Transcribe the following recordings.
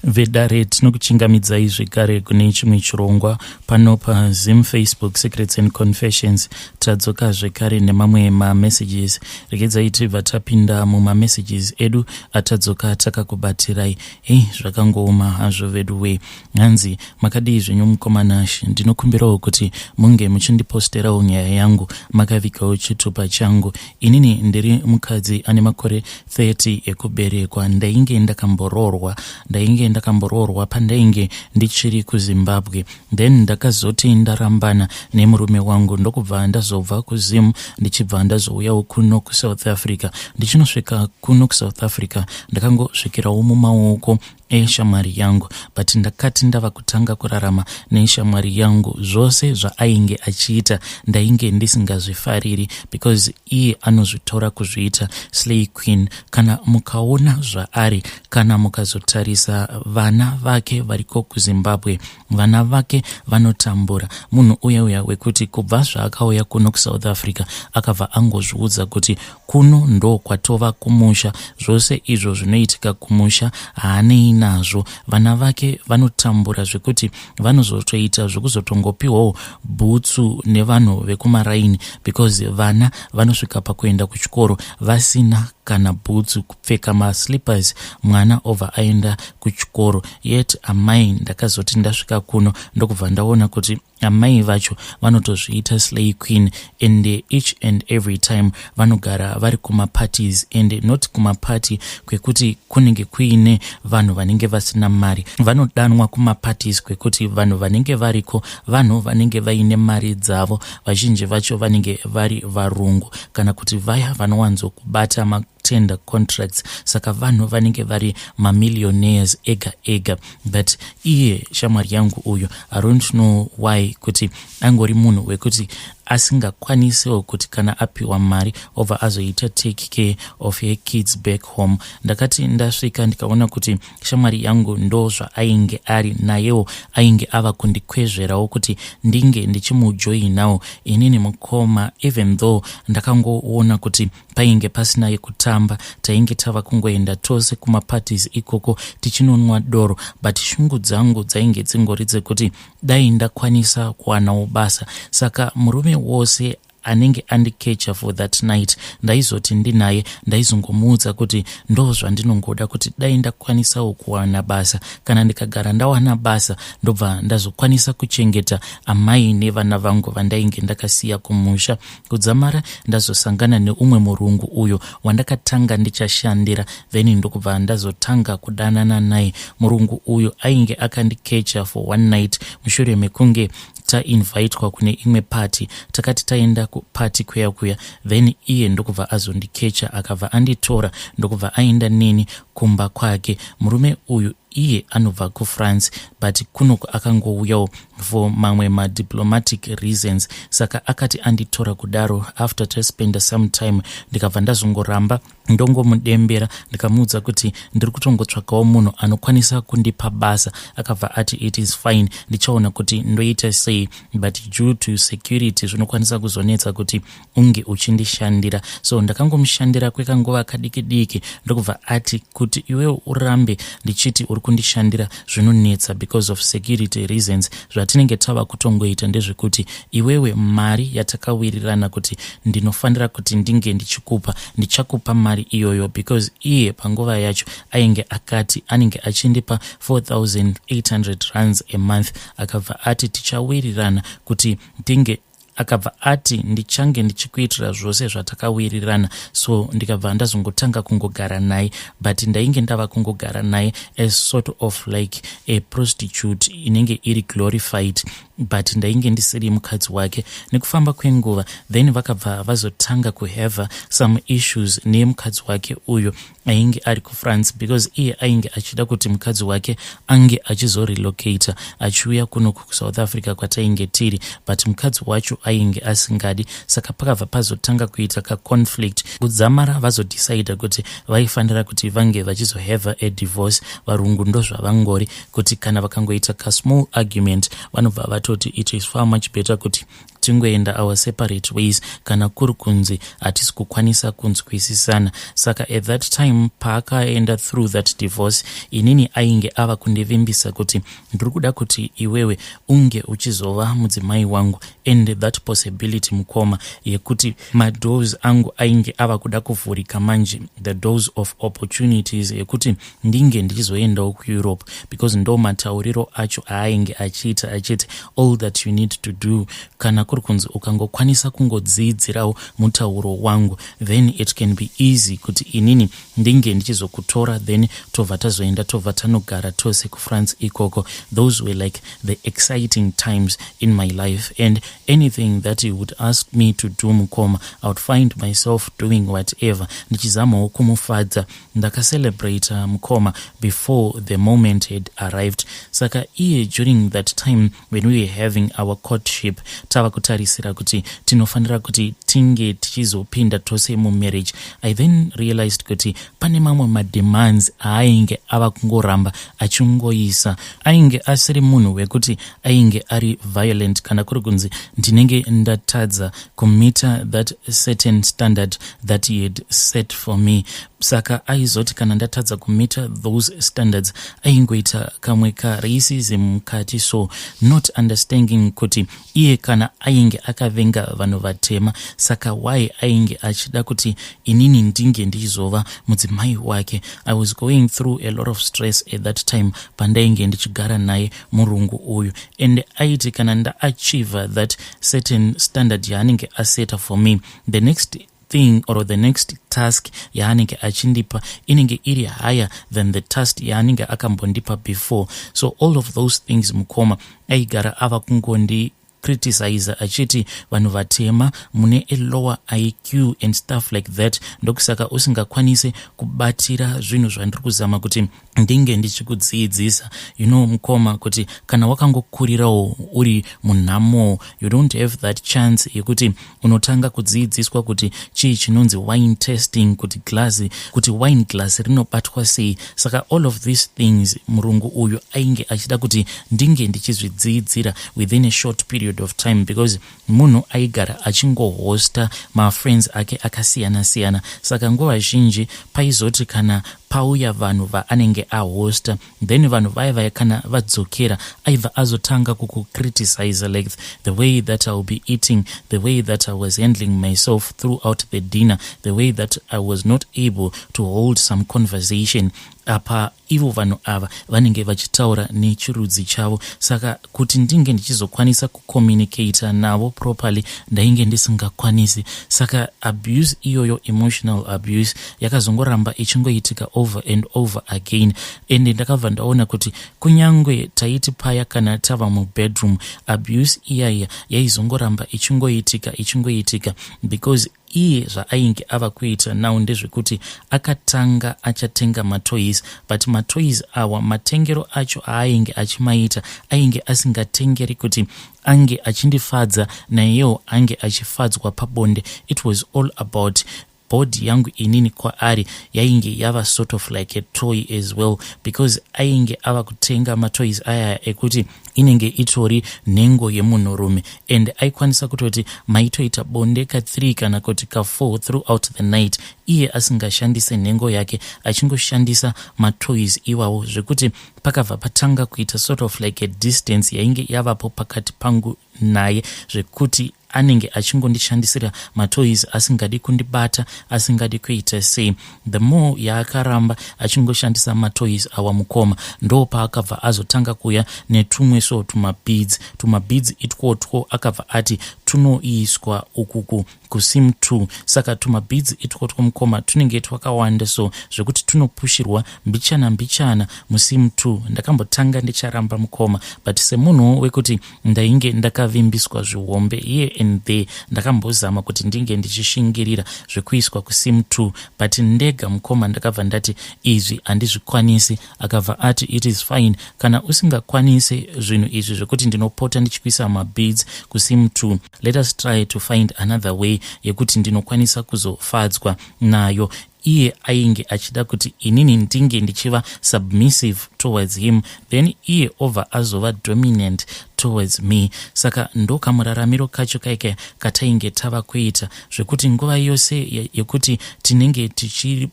Vedare, tinokuchingamidzai zvekare kune chimwe chirongwa pano paZim Facebook Secrets and Confessions. Tadzoka zvekare nemamwe mamessages. Regedzai tibva tapinda mumamessages edu atadzoka takakubatirai. Hei, zvakangooma hazvo vedu wee. Hanzi, makadii zvenyu mukoma Nash? Ndinokumbirawo kuti munge muchindiposterawo nyaya yangu makavigawo chitupa changu. Inini ndiri mukadzi ane makore 30 ekuberekwa. Ndainge ndakamboroorwa, ndainge ndakamboroorwa pandainge ndichiri kuZimbabwe. Then ndakazoti ndarambana nemurume wangu, ndokubva ndazobva kuZim, ndichibva ndazouyawo kuno kuSouth Africa. Ndichinosvika kuno kuSouth Africa, ndakangosvikirawo mumaoko eshamwari yangu, but ndakati ndava kutanga kurarama neshamwari yangu, zvose zvaainge achiita ndainge ndisingazvifariri, because iye anozvitora kuzviita slay queen. Kana mukaona zvaari, kana mukazotarisa vana vake variko kuZimbabwe, vana vake vanotambura. Munhu uya uya wekuti kubva zvaakauya kuno kuSouth Africa, akabva angozviudza kuti kuno ndo kwatova kumusha. Zvose izvo zvinoitika kumusha haanei nazvo. Vana vake vanotambura zvekuti vanozotoita zvekuzotongopiwawo bhutsu nevanhu vekumaraini, because vana vanosvika pakuenda kuchikoro vasina kana bhutsu, kupfeka maslippers, mwana obva aenda kuchikoro. Yet amai, ndakazoti ndasvika kuno, ndokubva ndaona kuti amai vacho vanotozviita slay queen, and each and every time vanogara vari kumaparties, and not kumaparty kwekuti kunenge kuine vanhu vanenge vasina mari. Vanodanwa kumaparties kwekuti vanhu vanenge variko vanhu vanenge vaine mari dzavo. Vazhinji vacho vanenge vari varungu kana kuti vaya vanowanzokubata matender contracts. Saka vanhu vanenge vari mamillionaires ega ega. But iye shamwari yangu uyu, I don't know why kuti angori munhu wekuti asingakwanisewo kuti kana apiwa mari obva azoita take care of her kids back home. Ndakati ndasvika, ndikaona kuti shamwari yangu ndo zvaainge ari nayewo, ainge ava kundikwezverawo kuti ndinge ndichimujoinawo. Inini mukoma, even though ndakangoona kuti painge pasina yekutamba, tainge tava kungoenda tose kumaparties ikoko tichinonwa doro, but shungu dzangu dzainge dzingori dzekuti dai ndakwanisa kuwanawo basa. Saka murume wose anenge andikecha for that night, ndaizoti ndinaye, ndaizongomuudza kuti ndo zvandinongoda, kuti dai ndakwanisawo kuwana basa. Kana ndikagara ndawana basa, ndobva ndazokwanisa kuchengeta amai nevana vangu vandainge ndakasiya kumusha. Kudzamara ndazosangana neumwe murungu uyo wandakatanga ndichashandira, then ndokubva ndazotanga kudanana naye. Murungu uyo ainge akandikecha for one night mushure mekunge tainvitwa kune imwe party. Takati taenda kuparty kuya kuya, then iye ndokubva azondikecha, akabva anditora, ndokubva aenda neni kumba kwake. Murume uyu iye anobva kuFrance, but kunoku akangouyawo for mamwe madiplomatic reasons. Saka akati anditora kudaro, after taspenda some time, ndikabva ndazongoramba ndongomudembera, ndikamuudza kuti ndiri kutongotsvakawo munhu anokwanisa kundipa basa. Akabva ati it is fine, ndichaona kuti ndoita sei, but due to security zvinokwanisa kuzonetsa kuti unge uchindishandira. So ndakangomushandira kwekanguva kadiki diki, ndokubva ati kuti iwewo urambe ndichiti uri kundishandira zvinonetsa because of security reasons. Zvatinenge tava kutongoita ndezvekuti iwewe mari yatakawirirana kuti ndinofanira kuti ndinge ndichikupa, ndichakupa mari iyoyo, because iye panguva yacho ainge akati anenge achindipa 4800 rands a month. Akabva ati tichawirirana kuti ndinge, akabva ati ndichange ndichikuitira zvose zvatakawirirana. So ndikabva ndazongotanga kungogara naye, but ndainge ndava kungogara naye as sort of like a prostitute inenge iri glorified, but ndainge ndisiri mukadzi wake. Nekufamba kwenguva, then vakabva vazotanga kuhave some issues nemukadzi wake uyo ainge ari kuFrance, because iye ainge achida kuti mukadzi wake ange achizorelocata achiuya kuno kuSouth Africa kwatainge tiri, but mukadzi wacho ainge asingadi. Saka pakabva pazotanga kuita kaconflict, kudzamara vazodecida kuti vaifanira kuti vange vachizohave a divorce. Varungu ndozvavangori, kuti kana vakangoita kasmall argument, vanobva vatoti it is far much better kuti Tingoenda our separate ways kana kuri kunzi hatisi kukwanisa kunzwisisana. Saka at that time paakaenda through that divorce, inini ainge ava kundivimbisa kuti ndiri kuda kuti iwewe unge uchizova mudzimai wangu. And that possibility, mukoma, yekuti madoors angu ainge ava kuda kuvhurika manje, the doors of opportunities yekuti ndinge ndichizoendawo kuEurope, because ndo matauriro acho aainge achiita, achiti all that you need to do, kana kuri kunzi ukangokwanisa kungodzidzirawo mutauro wangu, then it can be easy kuti inini ndinge ndichizokutora, then tobva tazoenda, tobva tanogara tose kuFrance ikoko. Those were like the exciting times in my life, and anything that he would ask me to do, mukoma, I would find myself doing whatever, ndichizamawo kumufadza. Ndakacelebrata, mukoma, before the moment had arrived. Saka iye during that time when we were having our courtship, tava kutarisira kuti tinofanira kuti tinge tichizopinda tose mumarriage, I then realized kuti pane mamwe mademands aainge ava kungoramba achingoisa. Ainge asiri munhu wekuti ainge ari violent kana kuri kunzi ndinenge ndatadza kumeeta that certain standard that he had set for me. Saka aizoti kana ndatadza kumeeta those standards, aingoita kamwe karacism mukati. So not understanding kuti iye kana ainge akavenga vanhu vatema, saka why ainge achida kuti inini ndinge ndichizova mudzimai wake? I was going through a lot of stress at that time pandainge ndichigara naye murungu uyu, and aiti kana ndaachieve that certain standard yaanenge aseta for me, the next thing or the next task yaanenge achindipa inenge iri higher than the task yaanenge akambondipa before. So all of those things, mukoma, aigara ava kungondi criticize achiti vanhu vatema mune a lower IQ and stuff like that, ndokusaka usingakwanisi kubatira zvinhu zvandiri kuzama kuti ndinge ndichikudzidzisa. Mukoma, kuti kana wakangokurirawo uri munhamo, you don't have that chance yekuti unotanga kudzidziswa kuti chii chinonzi wine testing, kuti glass, kuti wine glass rinobatwa sei. Saka all of these things murungu uyu ainge achida kuti ndinge ndichizvidzidzira within a short period of time, because munhu aigara achingohosta mafriends ake akasiyana-siyana. Saka nguva zhinji paizoti kana pauya vanhu vaanenge ahosta, then vanhu vaya vaya kana vadzokera, aibva azotanga kukucriticize, like the way that I will be eating, the way that I was handling myself throughout the dinner, the way that I was not able to hold some conversation. Apa ivo vanhu ava vanenge vachitaura nechirudzi chavo, saka kuti ndinge ndichizokwanisa kucommunicata navo properly, ndainge ndisingakwanisi. Saka abuse iyoyo, emotional abuse, yakazongoramba ichingoitika over and over again. Ende ndakabva ndaona kuti kunyange taiti paya kana tava mubedroom, abuse iyaiya yaizongoramba ichingoitika, ichingoitika, because iye zvaainge ava kuita now ndezvekuti akatanga achatenga matoys, but matoys awa, matengero acho aainge achimaita, ainge asingatengeri kuti ange achindifadza, naiyewo ange achifadzwa pabonde. It was all about body yangu inini. Kwaari yainge yava sort of like a toy as well, because ainge ava kutenga matoys aya ekuti inenge itori nhengo yemunhurume, and aikwanisa kutoti maitoita bonde ka3 kana kuti ka4 throughout the night, iye asingashandise nhengo yake, achingoshandisa matoys iwawo, zvekuti pakabva patanga kuita sort of like a distance yainge yavapo pakati pangu naye, zvekuti anenge achingondishandisira matoys, asingadi kundibata, asingadi kuita sei. The more yaakaramba achingoshandisa matoys awa, mukoma, ndo paakabva azotanga kuya netumwe so tumabeads. Tumabeads itwotwo akabva ati tunoiswa ukuku kusim 2. Saka tumabeads itwotwo, mukoma, tunenge twakawanda so zvekuti tunopushirwa mbichana mbichana musim 2. Ndakambotanga ndicharamba, mukoma, but semunhu wekuti ndainge ndakavimbiswa zvihombe here and there, ndakambozama kuti ndinge ndichishingirira zvekuiswa kusim 2, but ndega, mukoma, ndakabva ndati izvi handizvikwanisi. Akabva ati it is fine, kana usingakwanisi zvinhu izvi zvekuti ndinopota ndichikuisa mabeads kusim 2, let us try to find another way yekuti ndinokwanisa kuzofadzwa nayo. Iye ainge achida kuti inini ndinge ndichiva submissive towards him, then iye obva azova dominant towards me. Saka ndokamuraramiro kacho kaike katainge tava kuita, zvekuti nguva yose yekuti tinenge tichi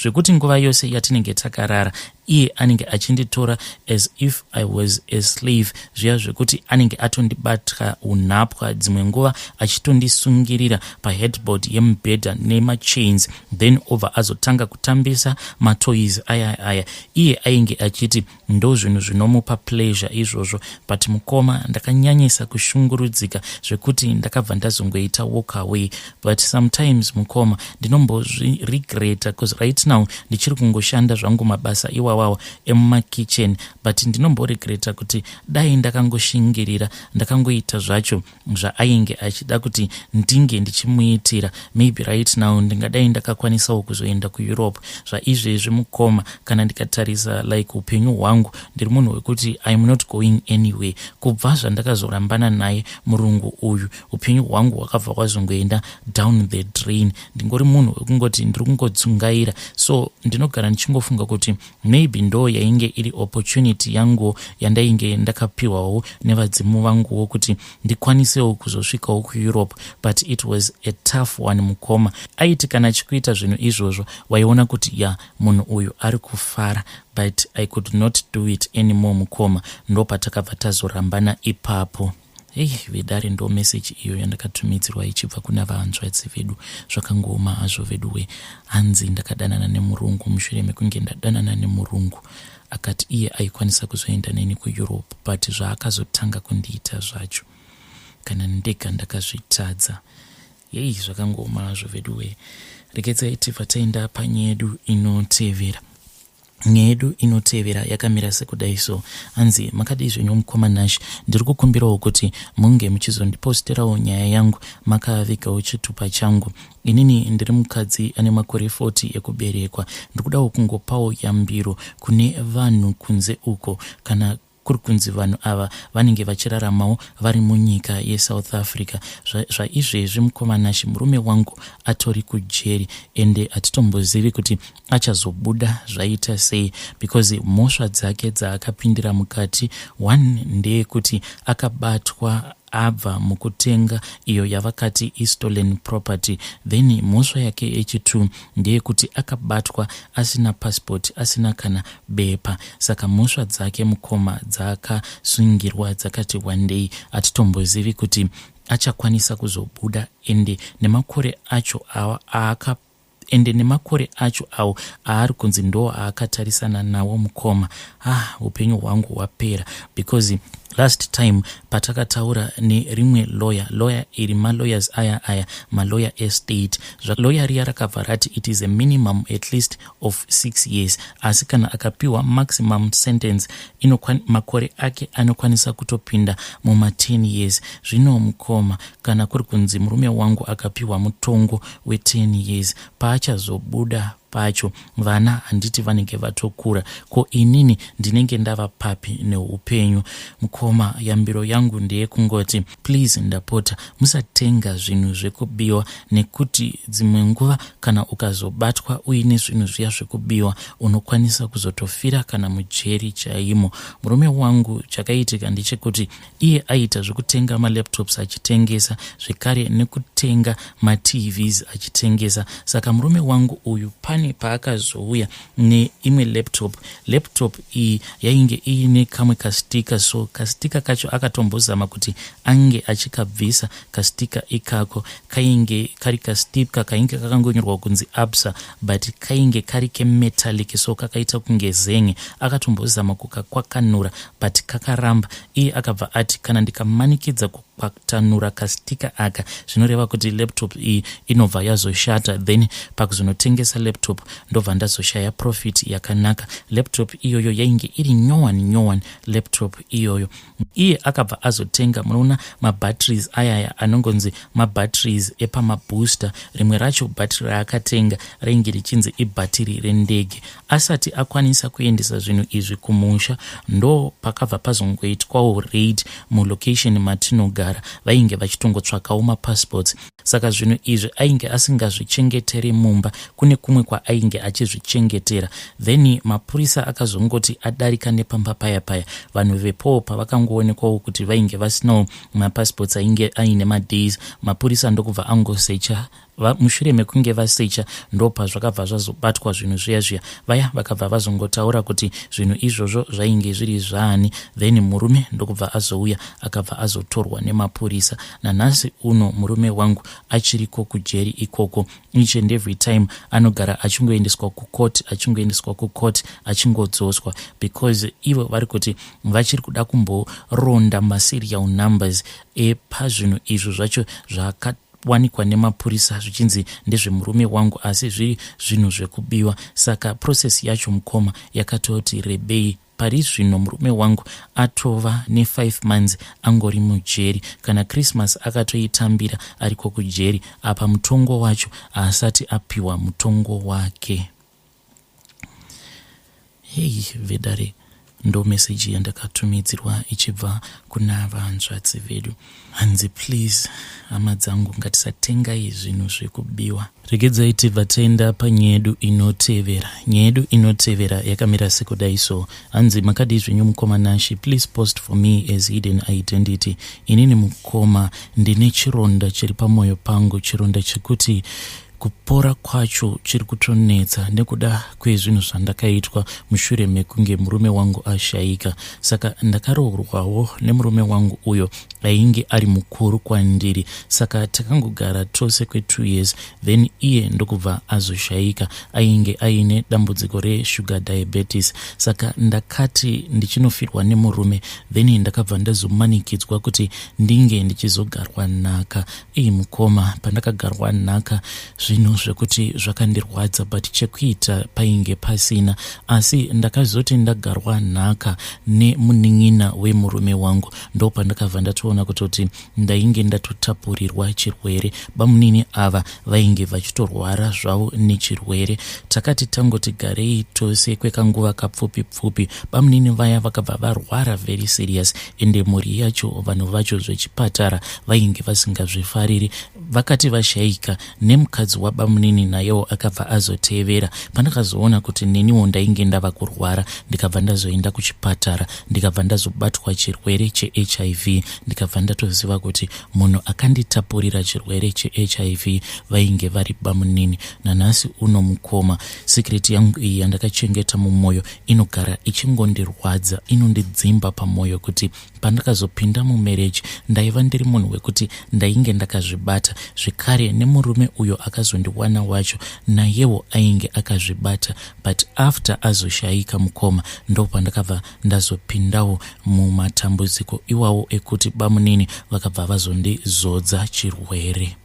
zvekuti nguva yose yatinenge takarara, iye anenge achinditora as if I was a slave, zviya zvekuti anenge atondibata unhapwa, dzimwe nguva achitondisungirira paheadboard yemubhedha nemachains, then obva azotanga kutambisa matoys aya aya. Iye ainge achiti ndo zvinhu zvinomupa pleasure izvozvo. But mukoma, ndakanyanyisa kushungurudzika zvekuti ndakabva ndazongoita walk away. But sometimes, mukoma, ndinombozviregreta, because right now ndichiri kungoshanda zvangu mabasa iwawawa emumakitchen, but ndinomboregreta kuti dai ndakangoshingirira, ndakangoita zvacho zvaainge achida kuti ndinge ndichimuitira, maybe right now ndingadai ndakakwanisawo kuzoenda kuEurope. Zvaizvezvi, mukoma, kana ndikatarisa like upenyu hwangu, ndiri munhu wekuti I am not going anyway. Kubva zvandakazorambana naye murungu uyu, upenyu hwangu hwakabva hwazongoenda down the drain. Ndingori munhu wekungoti ndiri kungodzungaira. So ndinogara ndichingofunga kuti maybe ndo yainge iri opportunity yangu yandainge ndakapiwawo nevadzimu vanguwo kuti ndikwanisewo kuzosvikawo kuEurope, but it was a tough one, mukoma. Aiti kana achikuita zvinhu izvozvo, waiona kuti ya, munhu uyu ari kufara, but I could not do it anymore, mukoma. Ndo patakabva tazorambana ipapo. Hei vedare, ndo meseji iyo yandakatumidzirwa ichibva kuna vahanzvadzi vedu. Zvakangooma hazvo veduwe. Hanzi ndakadanana nemurungu. Mushure mekunge ndadanana nemurungu, akati iye aikwanisa kuzoenda neni kuEurope, but zvaakazotanga kundiita zvacho, kana ndega ndakazvitadza. Yei, zvakangooma hazvo veduwe. Regedzai tibva taenda panyedu inotevera. Nyaya yedu inotevera yakamira sekudai so. Hanzi, "Makadii zvenyu, mukoma Nash? Ndiri kukumbirawo kuti munge muchizondiposterawo nyaya yangu makavigawo chitupa changu. Inini ndiri mukadzi ane makore 40 ekuberekwa. Ndiri kudawo kungopawo yambiro kune vanhu kunze uko, kana kuri kunzi vanhu ava vanenge vachiraramawo vari munyika yeSouth Africa. Zvaizvezvi, mukoma Nashi, murume wangu atori kujeri, ende hatitombozivi kuti achazobuda zvaita sei, because mhosva dzake dzaakapindira mukati, one ndeyekuti akabatwa abva mukutenga iyo yavakati istolen property. Then mhosva yake yechi2 ndeyekuti akabatwa asina passport, asina kana bepa. Saka mhosva dzake, mukoma, dzaakasungirwa dzakati wandei. Hatitombozivi kuti achakwanisa kuzobuda, ende nemakore acho awo aari kunzi ndo aakatarisana nawo, mukoma, ah, upenyu hwangu hwapera, because last time patakataura nerimwe lawyer, lawyer iri, malawyers aya aya malawyer estate, lawyer riya rakabva rati it is a minimum at least of 6 years, asi kana akapiwa maximum sentence, makore ake anokwanisa kutopinda muma10 years. Zvino mukoma, kana kuri kunzi murume wangu akapiwa mutongo we10 years, paachazobuda pacho, vana handiti vanenge vatokura? Ko inini ndinenge ndava papi neupenyu? Mukoma, yambiro yangu ndeyekungoti please, ndapota, musatenga zvinhu zvekubiwa, nekuti dzimwe nguva kana ukazobatwa uine zvinhu zviya zvekubiwa, unokwanisa kuzotofira kana mujeri chaimo. Murume wangu, chakaitika ndechekuti iye aita zvekutenga malaptops achitengesa, zvekare nekutenga maTVs achitengesa. Saka murume wangu uyu pane paakazouya neimwe laptop. Laptop iyi yainge iine kamwe kasticker. So kasticker kacho akatombozama kuti ange achikabvisa. Kasticker ikako kainge kari kasticker kainge kakangonyorwa kunzi Absa, but kainge kari kemetallic, so kakaita kunge zenge. Akatombozama kukakwakanura, but kakaramba. Iye akabva ati kana ndikamanikidza kukwatanura kasticker aka, zvinoreva kuti laptop iyi inobva yazoshata, then pakuzonotengesa laptop ndobva ndazoshaya profit yakanaka." Laptop iyoyo yainge iri nyowani nyowani laptop iyoyo. Iye akabva azotenga, munoona mabatteries ayaya anongonzi mabatteries epamabooster, rimwe racho bhatiri raakatenga rainge richinzi ibhatiri rendege. Asati akwanisa kuendesa zvinhu izvi kumusha, ndo pakabva pazongoitwawo raid mulocation matinogara. kugara vainge vachitongotsvakawo mapassports. Saka zvinhu izvi ainge asingazvichengeteri mumba, kune kumwe kwaainge achizvichengetera. Then mapurisa akazongoti adarika nepamba paya paya, vanhu vepowo pavakangoonekwawo kuti vainge vasinawo mapassports ainge aine madays, mapurisa ndokubva angosecha. Mushure mekunge vasecha, ndopazvakabva zvazobatwa zvinhu zviya zviya. Vaya vakabva vazongotaura kuti zvinhu izvozvo zvainge zviri zvaani. Then murume ndokubva azouya, akabva azotorwa nemapurisa. Nanhasi uno murume wangu achiriko kujeri ikoko. Each and every time anogara achingoendeswa kucourt, achingoendeswa kucourt, achingodzoswa, because ivo vari kuti vachiri kuda kumboronda maserial numbers epazvinhu izvo zvacho zvakawanikwa nemapurisa zvichinzi ndezvemurume wangu, asi zviri zvinhu zvekubiwa. Saka process yacho, mukoma, yakatoti rebei. Pari zvino murume wangu atova ne5 months angori mujeri. Kana Christmas akatoitambira ariko kujeri. Apa mutongo wacho haasati apiwa mutongo wake. Hei vedare, ndo meseji yandakatumidzirwa ichibva kuna vanzvadzi vedu. Hanzi, "Please hama dzangu, ngatisatengai zvinhu zvekubiwa." Regedzai tibva taenda panyaya yedu inotevera. Nyaya yedu inotevera yakamira sekudai so. Hanzi, "Makadii zvenyu mukoma Nashi? Please post for me as hidden identity. Inini mukoma, ndine chironda chiri pamwoyo pangu, chironda chekuti kupora kwacho chiri kutonetsa nekuda kwezvinhu zvandakaitwa mushure mekunge murume wangu ashayika. Saka ndakaroorwawo nemurume wangu uyo ainge ari mukuru kwandiri. Saka takangogara tose kwe2 years, then iye ndokubva azoshayika. Ainge aine dambudziko resugar diabetes. Saka ndakati ndichinofirwa nemurume, then ndakabva ndazomanikidzwa kuti ndinge ndichizogarwa nhaka iyi. Mukoma, pandakagarwa nhaka, zvinhu zvekuti zvakandirwadza, but chekuita painge pasina. Asi ndakazoti ndagarwa nhaka nemunin'ina wemurume wangu, ndo pandakabva ndatoona kutoti ndainge ndatotapurirwa chirwere. Bamunini ava vainge vachitorwara zvavo nechirwere. Takati tangoti garei tose kwekanguva kapfupi pfupi, bamunini vaya vakabva varwara very serious. Ende mhuri yacho, vanhu vacho, zvechipatara vainge vasingazvifariri. Vakati vashayika, nemukadzi wabamunini nayewo akabva azotevera. Pandakazoona kuti neniwo ndainge ndava kurwara, ndikabva ndazoenda kuchipatara, ndikabva ndazobatwa chirwere cheHIV. Ndikabva ndatoziva kuti munhu akanditapurira chirwere cheHIV vainge vari bamunini. Nanhasi uno mukoma, secret yangu iyi yandakachengeta mumwoyo inogara ichingondirwadza, inondidzimba pamwoyo, kuti pandakazopinda mumarriage ndaiva ndiri munhu wekuti ndainge ndakazvibata zvekare. Nemurume uyo akazondiwana wacho nayewo ainge akazvibata. But after azoshayika mukoma, ndo pandakabva ndazopindawo mumatambudziko iwawo ekuti bamunini vakabva vazondizodza chirwere."